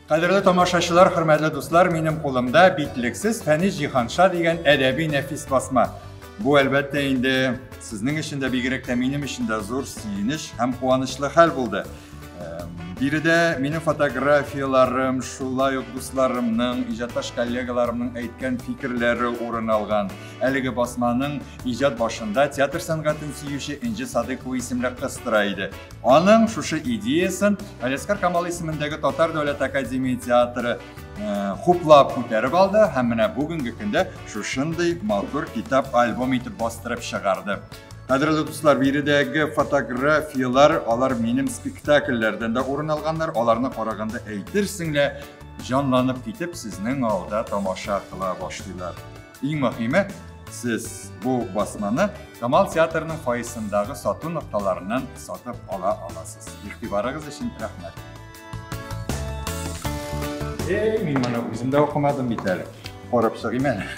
Кадерле тамашачылар, хөрмәтле дуслар, минем кулымда битлексез Фәнис Җиһанша дигән әдәби нәфис басма. Бу, әлбәттә инде, сезнең өчен дә, бигрәк тә минем өчен дә зур сөенеч һәм куанычлы хәл булды. Биредә минем фотографияләрем, шулай ук дусларымның, иҗатташ коллегаларымның әйткән фикерләре урын алган. Әлеге басманың иҗат башында театр сәнгатен сөюче Энҗе Садыкова исемле кыз тора иде. Аның шушы идеясын Галиәсгар Камал исемендәге Татар дәүләт академия театры э, хуплап күтәреп алды һәм менә бүгенге көндә шушындый матур китап альбом итеп бастырып чыгарды. Кадерле дуслар, биредәге фотографияләр, алар минем спектакльләрдән дә урын алганнар. Аларны караганда әйтерсең лә җанланып китеп, сезнең алда тамаша кыла башлыйлар. Иң мөһиме, сез бу басманы Камал театрының фойесындагы сату нокталарыннан сатып ала аласыз. Игътибарыгыз өчен рәхмәт. Эй, мин моны үзем дә укымадым бит әле. Карап чыгыйм әле.